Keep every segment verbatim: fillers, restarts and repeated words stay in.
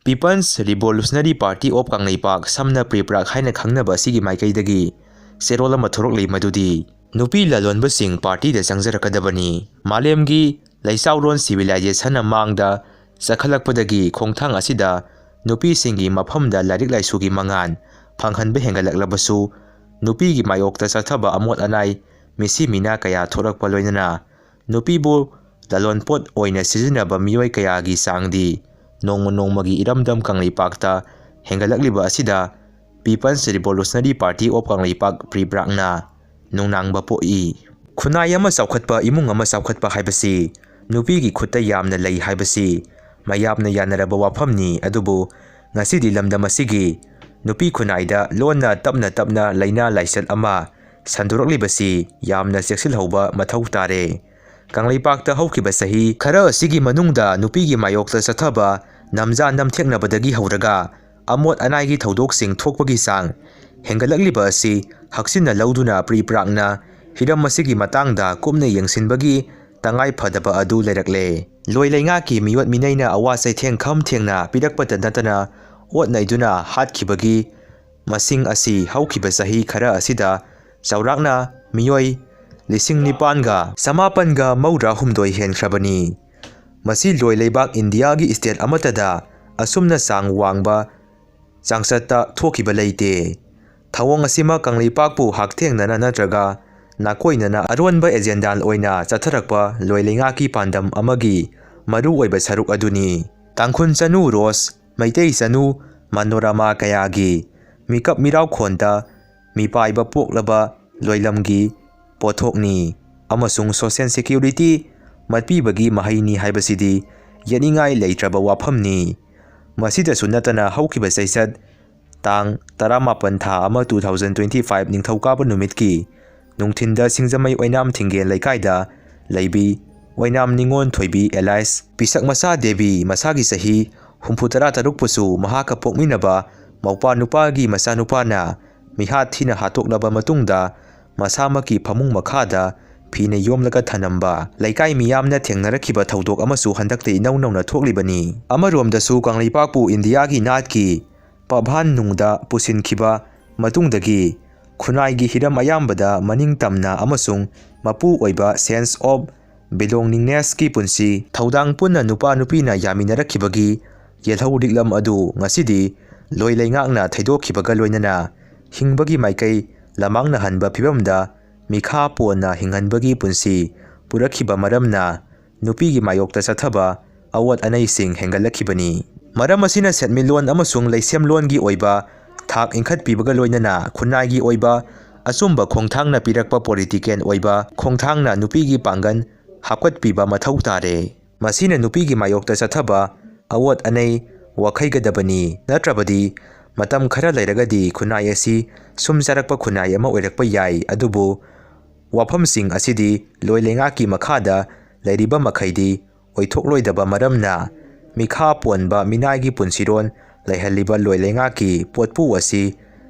People's Revolutionary Party of Kangleipak, ꯁꯝꯅ ꯄ꯭ꯔꯤꯄ꯭ꯔꯥꯛ ꯍꯥꯏꯅ ꯈꯪꯅꯕ ꯑꯁꯤꯒꯤ ꯃꯥꯏꯀꯩꯗꯒꯤ ꯆꯦꯔꯣꯜ ꯑꯃ ꯊꯣꯔꯛꯂꯤ, ꯃꯗꯨꯗꯤ ꯅꯨꯄꯤ ꯂꯂꯣꯟꯕꯁꯤꯡ ꯄꯥꯔꯇꯤꯗ ꯆꯪꯖꯔꯛꯀꯗꯕꯅꯤ꯫ ꯃꯥꯂꯦꯝꯒꯤ ꯂꯩꯆꯥꯎꯔꯣꯟ ꯁꯤꯚꯤꯂꯥꯏꯖꯦꯁꯟꯅ ꯃꯥꯡꯗ ꯆꯠꯈꯠꯂꯛꯄꯗꯒꯤ ꯈꯣꯡꯊꯥꯡ ꯑꯁꯤꯗ ꯅꯨꯄꯤꯁꯤꯡꯒꯤ ꯃꯐꯝꯗ ꯂꯥꯏꯔꯤꯛ ꯂꯥꯏꯁꯨꯒꯤ ꯃꯉꯥꯜ ꯐꯪꯍꯟꯕ ꯍꯦꯟꯒꯠꯂꯛꯂꯕꯁꯨ, ꯅꯨꯄꯤꯒꯤ ꯃꯥꯌꯣꯛꯇ ꯆꯠꯊꯕ ꯑꯃꯣꯠ ꯑꯅꯥꯏ, ꯃꯤꯁꯤ ꯃꯤꯅꯥ ꯀꯌꯥ ꯊꯣꯛꯂꯛꯄ ꯂꯣꯏꯅꯅ ꯅꯨꯄꯤꯕꯨ ꯂꯂꯣꯟꯄꯣꯠ ꯑꯣꯏꯅ ꯁꯤꯖꯤꯟꯅꯕ ꯃꯤꯑꯣꯏ ꯀꯌꯥꯒꯤ ꯆꯥꯡꯗꯤ ꯅꯣꯡꯃ ꯅꯣꯡꯃꯒꯤ ꯏꯔꯝꯗꯝ ꯀꯪꯂꯩꯄꯥꯛꯇ ꯍꯦꯟꯒꯠꯂꯛꯂꯤꯕ ꯑꯁꯤꯗ People's Revolutionary Party of Kangleipak, ꯄ꯭ꯔꯤꯄ꯭ꯔꯥꯛꯅ ꯅꯨꯡꯅꯥꯡꯕ ꯄꯣꯛꯏ꯫ ꯈꯨꯟꯅꯥꯏ ꯑꯃ ꯆꯥꯎꯈꯠꯄ, ꯏꯃꯨꯡ ꯑꯃ ꯆꯥꯎꯈꯠꯄ ꯍꯥꯏꯕꯁꯤ ꯅꯨꯄꯤꯒꯤ ꯈꯨꯠꯇ ꯌꯥꯝꯅ ꯂꯩ ꯍꯥꯏꯕꯁꯤ ꯃꯌꯥꯝꯅ ꯌꯥꯅꯔꯕ ꯋꯥꯐꯝꯅꯤ꯫ ꯑꯗꯨꯕꯨ ꯉꯁꯤꯗꯤ ꯂꯝꯗꯝ ꯑꯁꯤꯒꯤ ꯅꯨꯄꯤ ꯈꯨꯟꯅꯥꯏꯗ ꯂꯣꯟꯅ ꯇꯞꯅ ꯇꯞꯅ ꯂꯥꯏꯅꯥ ꯂꯥꯏꯆꯠ ꯑꯃ ꯁꯟꯗꯣꯔꯛꯂꯤꯕꯁꯤ ꯌꯥꯝꯅ ꯆꯦꯛꯁꯤꯜꯍꯧꯕ ꯃꯊꯧ ꯇꯥꯔꯦ꯫ ꯀꯪꯂꯩꯄꯥꯛꯇ ꯍꯧꯈꯤꯕ ꯆꯍꯤ ꯈꯔ ꯑꯁꯤꯒꯤ ꯃꯅꯨꯡꯗ ꯅꯨꯄꯤꯒꯤ ꯃꯥꯌꯣꯛꯇ ꯆꯠꯊꯕ, ꯅꯝꯖꯥ ꯅꯝꯊꯦꯛꯅꯕꯗꯒꯤ ꯍꯧꯔꯒ ꯑꯃꯣꯠ ꯑꯅꯥꯏꯒꯤ ꯊꯧꯗꯣꯛꯁꯤꯡ ꯊꯣꯛꯄꯒꯤ ꯆꯥꯡ ꯍꯦꯟꯒꯠꯂꯛꯂꯤꯕ ꯑꯁꯤ ꯍꯛꯆꯤꯟꯅ ꯂꯧꯗꯨꯅ ꯄ꯭ꯔꯤꯄ꯭ꯔꯥꯛꯅ ꯍꯤꯔꯝ ꯑꯁꯤꯒꯤ ꯃꯇꯥꯡꯗ ꯀꯨꯞꯅ ꯌꯦꯡꯁꯤꯟꯕꯒꯤ ꯇꯉꯥꯏ ꯐꯗꯕ ꯑꯗꯨ ꯂꯩꯔꯛꯂꯦ꯫ ꯂꯣꯏ ꯂꯩꯉꯥꯛꯀꯤ ꯃꯤꯑꯣꯠ ꯃꯤꯅꯩꯅ ꯑꯋꯥ ꯆꯩꯊꯦꯡ ꯈꯝ ꯊꯦꯡꯅ ꯄꯤꯔꯛꯄꯇ ꯅꯠꯇꯅ ꯑꯣꯠ ꯅꯩꯗꯨꯅ ꯍꯥꯠꯈꯤꯕꯒꯤ ꯃꯁꯤꯡ ꯑꯁꯤ ꯍꯧꯈꯤꯕ ꯆꯍꯤ ꯈꯔ ꯑꯁꯤꯗ ꯆꯥꯎꯔꯥꯛꯅ ꯃꯤꯑꯣꯏ ꯂꯤꯁꯤꯡ ꯅꯤꯄꯥꯟꯒ ꯆꯃꯥꯄꯟꯒ ꯃꯧꯗ꯭ꯔꯥ ꯍꯨꯝꯗꯣꯏ ꯍꯦꯟꯈ꯭ꯔꯕꯅꯤ꯫ ꯃꯁꯤ ꯂꯣꯏ ꯂꯩꯕꯥꯛ ꯏꯟꯗꯤꯌꯥꯒꯤ ꯁ꯭ꯇꯦꯠ ꯑꯃꯠꯇꯗ ꯑꯁꯨꯝꯅ ꯆꯥꯡ ꯋꯥꯡꯕ ꯆꯥꯡꯆꯠꯇ ꯊꯣꯛꯈꯤꯕ ꯂꯩꯇꯦ꯫ ꯊꯧꯑꯣꯡ ꯑꯁꯤꯃꯛ ꯀꯪꯂꯩꯄꯥꯛꯄꯨ ꯍꯛꯊꯦꯡꯅꯅ ꯅꯠꯇ꯭ꯔꯒ ꯅꯥꯀꯣꯏꯅꯅ ꯑꯔꯣꯟꯕ ꯑꯦꯖꯦꯟꯗꯥ ꯑꯣꯏꯅ ꯆꯠꯊꯔꯛꯄ ꯂꯣꯏ ꯂꯩꯉꯥꯛꯀꯤ ꯄꯥꯟꯗꯝ ꯑꯃꯒꯤ ꯃꯔꯨꯑꯣꯏꯕ ꯁꯔꯨꯛ ꯑꯗꯨꯅꯤ꯫ ꯇꯥꯡꯈꯨꯜ ꯆꯅꯨ ꯔꯣꯁ, ꯃꯩꯇꯩ ꯆꯅꯨ ꯃꯅꯣꯔꯃꯥ ꯀꯌꯥꯒꯤ ꯃꯤꯀꯞ ꯃꯤꯔꯥꯎꯈꯣꯟꯗ ꯃꯤꯄꯥꯏꯕ ꯄꯣꯛꯂꯕ ꯂꯣꯏꯂꯝꯒꯤ ꯄꯣꯠꯊꯣꯛꯅꯤ ꯑꯃꯁꯨꯡ ꯁꯣꯁꯤꯌꯦꯜ ꯁꯦꯀ꯭ꯌꯨꯔꯤꯇꯤ ꯃꯠꯄꯤꯕꯒꯤ ꯃꯍꯩꯅꯤ ꯍꯥꯏꯕꯁꯤꯗꯤ ꯌꯦꯠꯅꯤꯡꯉꯥꯏ ꯂꯩꯇ꯭ꯔꯕ ꯋꯥꯐꯝꯅꯤ꯫ ꯃꯁꯤꯗꯁꯨ ꯅꯠꯇꯅ ꯍꯧꯈꯤꯕ ꯆꯩꯆꯠ ꯇꯥꯡ ꯇꯔꯥꯃꯥꯄꯟ ꯊꯥ ꯑꯃ two thousand twenty five ꯅꯤꯡꯊꯧꯀꯥꯕ ꯅꯨꯃꯤꯠꯀꯤ ꯅꯨꯡꯊꯤꯟꯗ ꯁꯤꯡꯖꯃꯩ ꯑꯣꯏꯅꯥꯝ ꯊꯤꯡꯒꯦꯜ ꯂꯩꯀꯥꯏꯗ ꯂꯩꯕꯤ ꯑꯣꯏꯅꯥꯝ ꯅꯤꯉꯣꯜ ꯊꯣꯏꯕꯤ alias ꯄꯤꯁꯛ ꯃꯆꯥ ꯗꯦꯕꯤ, ꯃꯁꯥꯒꯤ ꯆꯍꯤ ꯍꯨꯝꯐꯨ ꯇꯔꯥ ꯇꯔꯨꯛꯄꯨꯁꯨ ꯃꯍꯥꯛꯀ ꯄꯣꯛꯃꯤꯟꯅꯕ ꯃꯧꯄ꯭ꯋꯥ ꯅꯨꯄꯥꯒꯤ ꯃꯆꯥꯅꯨꯄꯥꯅ ꯃꯤꯍꯥꯠ ꯊꯤꯅ ꯍꯥꯠꯇꯣꯛꯂꯕ ꯃꯇꯨꯡꯗ ꯃꯁꯥꯃꯛꯀꯤ ꯐꯃꯨꯡ ꯃꯈꯥꯗ ꯐꯤꯅ ꯌꯣꯝꯂꯒ ꯊꯅꯝꯕ ꯂꯩꯀꯥꯏ ꯃꯤꯌꯥꯝꯅ ꯊꯦꯡꯅꯔꯛꯈꯤꯕ ꯊꯧꯗꯣꯛ ꯑꯃꯁꯨ ꯍꯟꯗꯛꯇ ꯏꯅꯧ ꯅꯧꯅ ꯊꯣꯛꯂꯤꯕꯅꯤ꯫ ꯑꯃꯔꯣꯝꯗꯁꯨ ꯀꯪꯂꯩꯄꯥꯛꯄꯨ ꯏꯟꯗꯤꯌꯥꯒꯤ ꯅꯥꯠꯀꯤ ꯄꯕꯥꯟ ꯅꯨꯡꯗ ꯄꯨꯁꯤꯟꯈꯤꯕ ꯃꯇꯨꯡꯗꯒꯤ ꯈꯨꯟꯅꯥꯏꯒꯤ ꯍꯤꯔꯝ ꯑꯌꯥꯝꯕꯗ ꯃꯅꯤꯡ ꯇꯝꯅ ꯑꯃꯁꯨꯡ ꯃꯄꯨ ꯑꯣꯏꯕ sense of belongingnessꯀꯤ ꯄꯨꯟꯁꯤ ꯊꯧꯗꯥꯡ ꯄꯨꯟꯅ ꯅꯨꯄꯥ ꯅꯨꯄꯤꯅ ꯌꯥꯃꯤꯟꯅꯔꯛꯈꯤꯕꯒꯤ ꯌꯦꯜꯍꯧ ꯂꯤꯛꯂꯝ ꯑꯗꯨ ꯉꯁꯤꯗꯤ ꯂꯣꯏ ꯂꯩꯉꯥꯛꯅ ꯊꯩꯗꯣꯛꯈꯤꯕꯒ ꯂꯣꯏꯅꯅ ꯍꯤꯡꯕꯒꯤ ꯃꯥꯏꯀꯩ ꯂꯃꯥꯡꯅꯍꯟꯕ ꯐꯤꯕꯝꯗ ꯃꯤꯈꯥ ꯄꯣꯟꯅ ꯍꯤꯡꯍꯟꯕꯒꯤ ꯄꯨꯟꯁꯤ ꯄꯨꯔꯛꯈꯤꯕ ꯃꯔꯝꯅ ꯅꯨꯄꯤꯒꯤ ꯃꯥꯌꯣꯛꯇ ꯆꯠꯊꯕ ꯑꯋꯣꯠ ꯑꯅꯩꯁꯤꯡ ꯍꯦꯟꯒꯠꯂꯛꯈꯤꯕꯅꯤ꯫ ꯃꯔꯝ ꯑꯁꯤꯅ ꯁꯦꯟꯃꯤꯠꯂꯣꯟ ꯑꯃꯁꯨꯡ ꯂꯩꯁꯦꯝꯂꯣꯟꯒꯤ ꯑꯣꯏꯕ ꯊꯥꯛ ꯏꯟꯈꯠꯄꯤꯕꯒ ꯂꯣꯏꯅꯅ ꯈꯨꯟꯅꯥꯏꯒꯤ ꯑꯣꯏꯕ ꯑꯆꯨꯝꯕ ꯈꯣꯡꯊꯥꯡꯅ ꯄꯤꯔꯛꯄ political ꯑꯣꯏꯕ ꯈꯣꯡꯊꯥꯡꯅ ꯅꯨꯄꯤꯒꯤ ꯄꯥꯡꯒꯜ ꯍꯥꯞꯀꯠꯄꯤꯕ ꯃꯊꯧ ꯇꯥꯔꯦ꯫ ꯃꯁꯤꯅ ꯅꯨꯄꯤꯒꯤ ꯃꯥꯌꯣꯛꯇ ꯆꯠꯊꯕ ꯑꯋꯣꯠ ꯑꯅꯩ ꯋꯥꯈꯩꯒꯗꯕꯅꯤ, ꯅꯠꯇ꯭ꯔꯕꯗꯤ ꯃꯇꯝ ꯈꯔ ꯂꯩꯔꯒꯗꯤ ꯈꯨꯟꯅꯥꯏ ꯑꯁꯤ ꯁꯨꯝ ꯆꯥꯔꯛꯄ ꯈꯨꯟꯅꯥꯏ ꯑꯃ ꯑꯣꯏꯔꯛꯄ ꯌꯥꯏ꯫ ꯑꯗꯨꯕꯨ ꯋꯥꯐꯝꯁꯤꯡ ꯑꯁꯤꯗꯤ ꯂꯣꯏ ꯂꯩꯉꯥꯛꯀꯤ ꯃꯈꯥꯗ ꯂꯩꯔꯤꯕ ꯃꯈꯩꯗꯤ ꯑꯣꯏꯊꯣꯛꯂꯣꯏꯗꯕ ꯃꯔꯝꯅ ꯃꯤꯈꯥ ꯄꯣꯟꯕ ꯃꯤꯅꯥꯏꯒꯤ ꯄꯨꯟꯁꯤꯔꯣꯟ ꯂꯩꯍꯜꯂꯤꯕ ꯂꯣꯏ ꯂꯩꯉꯥꯛꯀꯤ ꯄꯣꯠꯄꯨ ꯑꯁꯤ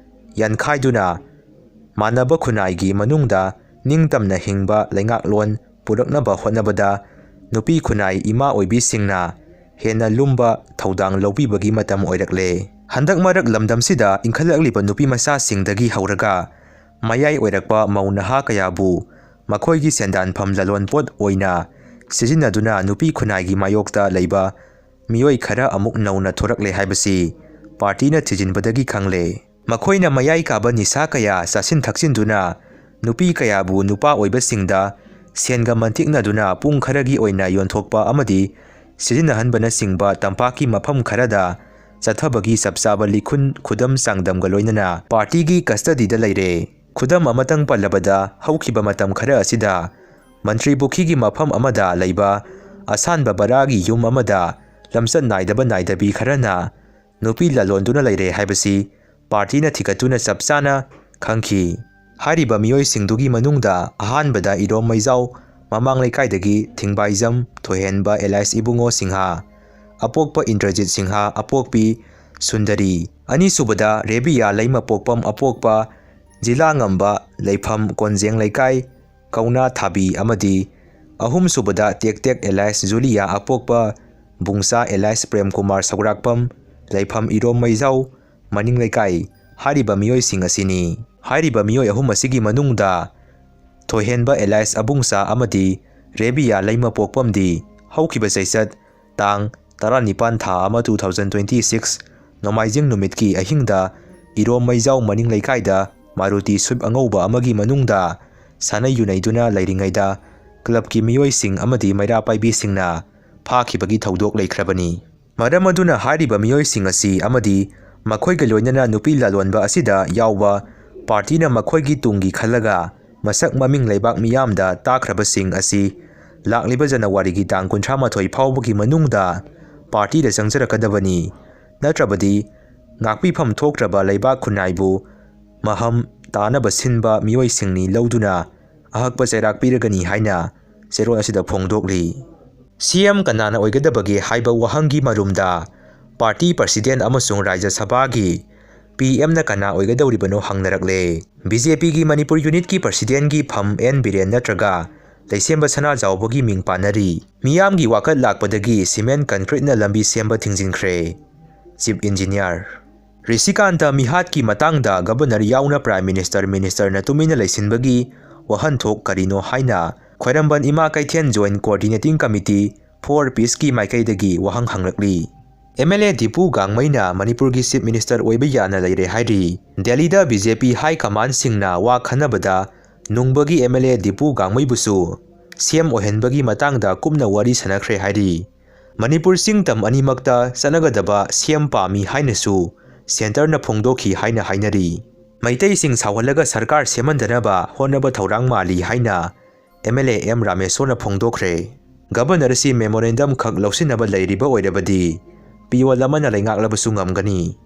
ꯌꯥꯟꯈꯥꯏꯗꯨꯅ ꯃꯥꯟꯅꯕ ꯈꯨꯟꯅꯥꯏꯒꯤ ꯃꯅꯨꯡꯗ ꯅꯤꯡꯇꯝꯅ ꯍꯤꯡꯕ ꯂꯩꯉꯥꯛꯂꯣꯟ ꯄꯨꯔꯛꯅꯕ ꯍꯣꯠꯅꯕꯗ ꯅꯨꯄꯤ ꯈꯨꯟꯅꯥꯏ ꯏꯃꯥ ꯑꯣꯏꯕꯤꯁꯤꯡꯅ ꯍꯦꯟꯅ ꯂꯨꯝꯕ ꯊꯧꯗꯥꯡ ꯂꯧꯕꯤꯕꯒꯤ ꯃꯇꯝ ꯑꯣꯏꯔꯛꯂꯦ꯫ ꯍꯟꯗꯛ ꯃꯔꯛ ꯂꯝꯗꯝꯁꯤꯗ ꯏꯟꯈꯠꯂꯛꯂꯤꯕ ꯅꯨꯄꯤ ꯃꯆꯥꯁꯤꯡꯗꯒꯤ ꯍꯧꯔꯒ ꯃꯌꯥꯏ ꯑꯣꯏꯔꯛꯄ ꯃꯧ ꯅꯍꯥ ꯀꯌꯥꯕꯨ ꯃꯈꯣꯏꯒꯤ ꯁꯦꯟꯗꯥꯟꯐꯝ ꯂꯂꯣꯟꯄꯣꯠ ꯑꯣꯏꯅ ꯁꯤꯖꯤꯟꯅꯗꯨꯅ ꯅꯨꯄꯤ ꯈꯨꯟꯅꯥꯏꯒꯤ ꯃꯥꯌꯣꯛꯇ ꯂꯩꯕ ꯃꯤꯑꯣꯏ ꯈꯔ ꯑꯃꯨꯛ ꯅꯧꯅ ꯊꯣꯔꯛꯂꯦ ꯍꯥꯏꯕꯁꯤ ꯄꯥꯔꯇꯤꯅ ꯊꯤꯖꯤꯟꯕꯗꯒꯤ ꯈꯪꯂꯦ꯫ ꯃꯈꯣꯏꯅ ꯃꯌꯥꯏ ꯀꯥꯕ ꯅꯤꯁꯥ ꯀꯌꯥ ꯆꯥꯁꯤꯟ ꯊꯛꯆꯤꯟꯗꯨꯅ ꯅꯨꯄꯤ ꯀꯌꯥꯕꯨ ꯅꯨꯄꯥ ꯑꯣꯏꯕꯁꯤꯡꯗ ꯁꯦꯟꯒ ꯃꯟꯇꯤꯛꯅꯗꯨꯅ ꯄꯨꯡ ꯈꯔꯒꯤ ꯑꯣꯏꯅ ꯌꯣꯟꯊꯣꯛꯄ ꯑꯃꯗꯤ ꯁꯤꯖꯤꯟꯅꯍꯟꯕꯅꯆꯤꯡꯕ ꯇꯝꯄꯥꯛꯀꯤ ꯃꯐꯝ ꯈꯔꯗ ꯆꯠꯊꯕꯒꯤ ꯆꯞ ꯆꯥꯕ ꯂꯤꯈꯨꯟ ꯈꯨꯗꯝ ꯆꯥꯡꯗꯝꯒ ꯂꯣꯏꯅꯅ ꯄꯥꯔꯇꯤꯒꯤ custody ꯗ ꯂꯩꯔꯦ꯫ ꯈꯨꯗꯝ ꯑꯃꯇꯪ ꯄꯜꯂꯕꯗ, ꯍꯧꯈꯤꯕ ꯃꯇꯝ ꯈꯔ ꯑꯁꯤꯗ ꯃꯟꯇ꯭ꯔꯤ ꯄꯨꯈ꯭ꯔꯤꯒꯤ ꯃꯐꯝ ꯑꯃꯗ ꯂꯩꯕ ꯑꯁꯥꯟꯕ ꯕꯔꯥꯒꯤ ꯌꯨꯝ ꯑꯃꯗ ꯂꯝꯆꯠ ꯅꯥꯏꯗꯕ ꯅꯥꯏꯗꯕꯤ ꯈꯔꯅ ꯅꯨꯄꯤ ꯂꯂꯣꯟꯗꯨꯅ ꯂꯩꯔꯦ ꯍꯥꯏꯕꯁꯤ ꯄꯥꯔꯇꯤꯅ ꯊꯤꯒꯠꯇꯨꯅ ꯆꯞ ꯆꯥꯅ ꯈꯪꯈꯤ꯫ ꯍꯥꯏꯔꯤꯕ ꯃꯤꯑꯣꯏꯁꯤꯡꯗꯨꯒꯤ ꯃꯅꯨꯡꯗ ꯑꯍꯥꯟꯕꯗ ꯏꯔꯣꯝ ꯃꯩꯖꯥꯎ ꯃꯃꯥꯡ ꯂꯩꯀꯥꯏꯗꯒꯤ ꯊꯤꯡꯕꯥꯏꯖꯝ ꯊꯣꯏꯍꯦꯟꯕ alias ꯏꯕꯨꯡꯉꯣ ꯁꯤꯡꯍ, ꯑꯄꯣꯛꯄ ꯏꯟꯗ꯭ꯔꯖꯤꯠ ꯁꯤꯡꯍ, ꯑꯄꯣꯛꯄꯤ ꯁꯨꯟꯗꯔꯤ, ꯑꯅꯤꯁꯨꯕꯗ ꯔꯦꯕꯤꯌꯥ ꯂꯩꯃꯄꯣꯛꯄꯝ, ꯑꯄꯣꯛꯄ ꯖꯤꯂꯥ ꯉꯝꯕ ꯂꯩꯐꯝ ꯀꯣꯟꯖꯦꯡ ꯂꯩꯀꯥꯏ, ꯀꯧꯅꯥ ꯊꯥꯕꯤ ꯑꯃꯗꯤ ꯑꯍꯨꯝꯁꯨꯕꯗ ꯇꯦꯛ ꯇꯦꯛ alias ꯖꯨꯂꯤꯌꯥ ꯑꯄꯣꯛꯄ ꯕꯨꯡꯁꯥ alias ꯄ꯭ꯔꯦꯝ ꯀꯨꯃꯥꯔ ꯁꯧꯒ꯭ꯔꯥꯛꯄꯝ, ꯂꯩꯐꯝ ꯏꯔꯣꯝ ꯃꯩꯖꯥꯎ ꯃꯅꯤꯡ ꯂꯩꯀꯥꯏ ꯍꯥꯏꯔꯤꯕ ꯃꯤꯑꯣꯏꯁꯤꯡ ꯑꯁꯤꯅꯤ꯫ ꯍꯥꯏꯔꯤꯕ ꯃꯤꯑꯣꯏ ꯑꯍꯨꯝ ꯑꯁꯤꯒꯤ ꯃꯅꯨꯡꯗ ꯊꯣꯏꯍꯦꯟꯕ alias ꯑꯕꯨꯡꯁꯥ ꯑꯃꯗꯤ ꯔꯦꯕꯤꯌꯥ ꯂꯩꯃꯄꯣꯛꯄꯝꯗꯤ ꯍꯧꯈꯤꯕ ꯆꯩꯆꯠ ꯇꯥꯡ ꯇꯔꯥꯅꯤꯄꯥꯟ ꯊꯥ ꯑꯃ two thousand twenty six ꯅꯣꯡꯃꯥꯏꯖꯤꯡ ꯅꯨꯃꯤꯠꯀꯤ ꯑꯍꯤꯡꯗ ꯏꯔꯣꯝ ꯃꯩꯖꯥꯎ ꯃꯅꯤꯡ ꯂꯩꯀꯥꯏꯗ ꯃꯥꯔꯨꯇꯤ ꯁ꯭ꯋꯤꯐ ꯑꯉꯧꯕ ꯑꯃꯒꯤ ꯃꯅꯨꯡꯗ ꯁꯥꯟꯅꯩ ꯌꯨꯅꯩꯗꯨꯅ ꯂꯩꯔꯤꯉꯩꯗ ꯀ꯭ꯂꯕꯀꯤ ꯃꯤꯑꯣꯏꯁꯤꯡ ꯑꯃꯗꯤ ꯃꯩꯔꯥ ꯄꯥꯏꯕꯤꯁꯤꯡꯅ ꯐꯥꯈꯤꯕꯒꯤ ꯊꯧꯗꯣꯛ ꯂꯩꯈ꯭ꯔꯕꯅꯤ꯫ ꯃꯔꯝ ꯑꯗꯨꯅ ꯍꯥꯏꯔꯤꯕ ꯃꯤꯑꯣꯏꯁꯤꯡ ꯑꯁꯤ ꯑꯃꯗꯤ ꯃꯈꯣꯏꯒ ꯂꯣꯏꯅꯅ ꯅꯨꯄꯤ ꯂꯂꯣꯟꯕ ꯑꯁꯤꯗ ꯌꯥꯎꯕ ꯄꯥꯔꯇꯤꯅ ꯃꯈꯣꯏꯒꯤ ꯇꯨꯡꯒꯤ ꯈꯜꯂꯒ ꯃꯁꯛ ꯃꯃꯤꯡ ꯂꯩꯕꯥꯛ ꯃꯤꯌꯥꯝꯗ ꯇꯥꯛꯈ꯭ꯔꯕꯁꯤꯡ ꯑꯁꯤ ꯂꯥꯛꯂꯤꯕ ꯖꯅꯋꯥꯔꯤꯒꯤ ꯇꯥꯡ ꯀꯨꯟꯊ꯭ꯔꯥ ꯃꯥꯊꯣꯏ ꯐꯥꯎꯕꯒꯤ ꯃꯅꯨꯡꯗ ꯄꯥꯔꯇꯤꯗ ꯆꯪꯖꯔꯛꯀꯗꯕꯅꯤ, ꯅꯠꯇ꯭ꯔꯕꯗꯤ ꯉꯥꯛꯄꯤꯐꯝ ꯊꯣꯛꯇ꯭ꯔꯕ ꯂꯩꯕꯥꯛ ꯈꯨꯟꯅꯥꯏꯕꯨ ꯃꯍꯝ ꯇꯥꯅꯕ ꯁꯤꯟꯕ ꯃꯤꯑꯣꯏꯁꯤꯡꯅꯤ ꯂꯧꯗꯨꯅ ꯑꯍꯛꯄ ꯆꯩꯔꯥꯛ ꯄꯤꯔꯒꯅꯤ ꯍꯥꯏꯅ ꯆꯦꯔꯣꯜ ꯑꯁꯤꯗ ꯐꯣꯡꯗꯣꯛꯂꯤ꯫ ꯁꯤ ꯑꯦꯝ ꯀꯅꯥꯅ ꯑꯣꯏꯒꯗꯕꯒꯦ ꯍꯥꯏꯕ ꯋꯥꯍꯪꯒꯤ ꯃꯔꯨꯝꯗ ꯄꯥꯔꯇꯤ ꯄ꯭ꯔꯁꯤꯗꯦꯟ ꯑꯃꯁꯨꯡ ꯔꯥꯖ꯭ꯌ ꯁꯚꯥꯒꯤ ꯄꯤ ꯑꯦꯝꯅ ꯀꯅꯥ ꯑꯣꯏꯒꯗꯧꯔꯤꯕꯅꯣ ꯍꯪꯅꯔꯛꯂꯦ꯫ ꯕꯤ ꯖꯦ ꯄꯤꯒꯤ ꯃꯅꯤꯄꯨꯔ ꯌꯨꯅꯤꯠꯀꯤ ꯄ꯭ꯔꯁꯤꯗꯦꯟꯒꯤ ꯐꯝ ꯑꯦꯟ ꯕꯤꯔꯦꯟ ꯅꯠꯇ꯭ꯔꯒ ꯂꯩꯁꯦꯝꯕ ꯁꯅꯥꯖꯥꯎꯕꯒꯤ ꯃꯤꯡ ꯄꯥꯟꯅꯔꯤ꯫ ꯃꯤꯌꯥꯝꯒꯤ ꯋꯥꯀꯠ ꯂꯥꯛꯄꯗꯒꯤ ꯁꯤꯃꯦꯟ ꯀꯟꯀ꯭ꯔꯤꯠꯅ ꯂꯝꯕꯤ ꯁꯦꯝꯕ ꯊꯤꯡꯖꯤꯟꯈ꯭ꯔꯦ꯫ Chief engineer. ꯔꯤꯁꯤꯀꯥꯟꯇ ꯃꯤꯍꯥꯠꯀꯤ ꯃꯇꯥꯡꯗ ꯒꯕꯔꯅꯔ ꯌꯥꯎꯅ ꯄ꯭ꯔꯥꯏꯝ ꯃꯤꯅꯤꯁꯇꯔ, ꯃꯤꯅꯤꯁꯇꯔꯅ ꯇꯨꯃꯤꯟꯅ ꯂꯩꯁꯤꯟꯕꯒꯤ ꯋꯥꯍꯟꯊꯣꯛ ꯀꯔꯤꯅꯣ ꯍꯥꯏꯅ ꯈ꯭ꯋꯥꯏꯔꯝꯕꯟ ꯏꯃꯥ ꯀꯩꯊꯦꯜ ꯖꯣꯏꯟꯠ ꯀꯣꯑꯣꯔꯗꯤꯅꯦꯇꯤꯡ ꯀꯃꯤꯇꯤ ꯐꯣꯔ ꯄꯤꯁꯀꯤ ꯃꯥꯏꯀꯩꯗꯒꯤ ꯋꯥꯍꯪ ꯍꯪꯂꯛꯂꯤ꯫ ꯑꯦꯝ ꯑꯦꯜ ꯑꯦ ꯗꯤꯄꯨ ꯒꯥꯡꯃꯩꯅ ꯃꯅꯤꯄꯨꯔꯒꯤ ꯆꯤꯐ ꯃꯤꯅꯤꯁꯇꯔ ꯑꯣꯏꯕ ꯌꯥꯅ ꯂꯩꯔꯦ ꯍꯥꯏꯔꯤ꯫ ꯗꯦꯜꯂꯤꯗ ꯕꯤ ꯖꯦ ꯄꯤ ꯍꯥꯏ ꯀꯃꯥꯟꯗꯁꯤꯡꯅ ꯋꯥ ꯈꯟꯅꯕꯗ ꯅꯨꯡꯕꯒꯤ ꯑꯦꯝ ꯑꯦꯜ ꯑꯦ ꯗꯤꯄꯨ ꯒꯥꯡꯃꯩꯕꯨꯁꯨ ꯁꯤ ꯑꯦꯝ ꯑꯣꯏꯍꯟꯕꯒꯤ ꯃꯇꯥꯡꯗ ꯀꯨꯞꯅ ꯋꯥꯔꯤ ꯁꯥꯟꯅꯈ꯭ꯔꯦ ꯍꯥꯏꯔꯤ꯫ ꯃꯅꯤꯄꯨꯔ ꯆꯤꯡ ꯇꯝ ꯑꯅꯤꯃꯛꯇ ꯆꯠꯅꯒꯗꯕ ꯁꯤ ꯑꯦꯝ ꯄꯥꯝꯃꯤ ꯍꯥꯏꯅꯁꯨ ꯁꯦꯟꯇꯔꯅ ꯐꯣꯡꯗꯣꯛꯈꯤ ꯍꯥꯏꯅ ꯍꯥꯏꯅꯔꯤ꯫ ꯃꯩꯇꯩꯁꯤꯡ ꯁꯥꯎꯍꯜꯂꯒ ꯁꯔꯀꯥꯔ ꯁꯦꯝꯍꯟꯗꯅꯕ ꯍꯣꯠꯅꯕ ꯊꯧꯔꯥꯡ ꯃꯥꯜꯂꯤ ꯍꯥꯏꯅ ꯑꯦꯝ ꯑꯦꯜ ꯑꯦ ꯑꯦꯝ ꯔꯥꯃꯦꯁꯣꯔꯅ ꯐꯣꯡꯗꯣꯛꯈ꯭ꯔꯦ꯫ ꯒꯕꯔꯅꯔ ꯑꯁꯤ ꯃꯦꯃꯣꯔꯦꯟꯗꯝ ꯈꯛ ꯂꯧꯁꯤꯟꯅꯕ ꯂꯩꯔꯤꯕ ꯑꯣꯏꯔꯕꯗꯤ ꯄꯤꯌꯣꯟ ꯑꯃꯅ ꯂꯩꯉꯥꯛꯂꯕꯁꯨ ꯉꯝꯒꯅꯤ꯫